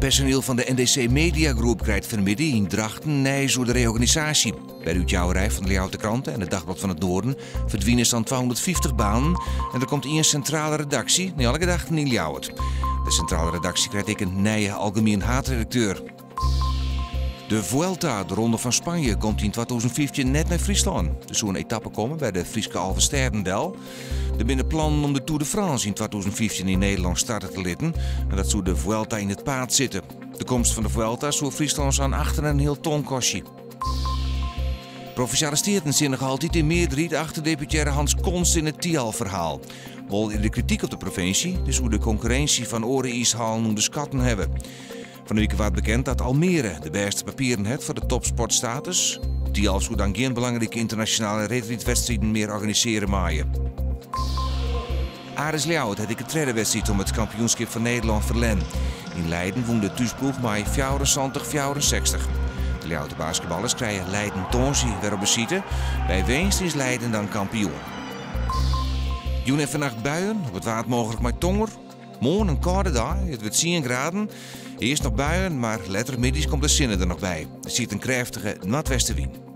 Personiel fan de NDC Media Groep krijt fanmiddei yn Drachten nijs oer de reorganisaasje. By de útjouwerij fan de Ljouwerter Krante en it Dagblad van het Noorden ferdwine sa'n 250 banen en der komt ien sintrale redaksje, nei alle gedachten yn Ljouwert. De sintrale redaksje krijt ek in nije algemien haadredakteur. De Vuelta, de Ronde fan Spanje, komt yn 2015 net nei Fryslân. Der soe in etappe komme by de Fryske Alve Stêden del. Der binne plannen om de Tour de France yn 2015 yn Nederlân starte te litten en dat soe de Vuelta yn it paad sitte. De komst fan de Vuelta soe Fryslân sa'n acht en in heal ton kostje. Provinsjale Steaten stean noch altyd yn mearderheid achter deputearre Hans Konst yn it Thialf-ferhaal. Wol is der krityk op de provinsje, dy soe de konkurrinsje fan oare iishalen ûnderskatten hawwe. Fan 'e wike waard bekend dat Almere de bêste papieren hat foar de topsportstatus. Thialf soe dan gjin belangrike ynternasjonale reedrydwedstriden mear organisearje meie. Aris Ljouwert hat ek de tredde wedstriid om it kampioenskip fan Nederlân ferlern. Yn Leiden wûn de thúsploech mei 74, 64. De Ljouwerter basketballers krije Leiden tongersdei wer op besite. By winst is Leiden dan kampioen. Jûn en fannacht buien, op it Waad mooglik mei tonger. Moarn in kâlde dei, it wurdt tsien graden. Earst noch buien, mar letter middeis komt de sinne der noch by. Der stiet in krêftige noardwestewyn.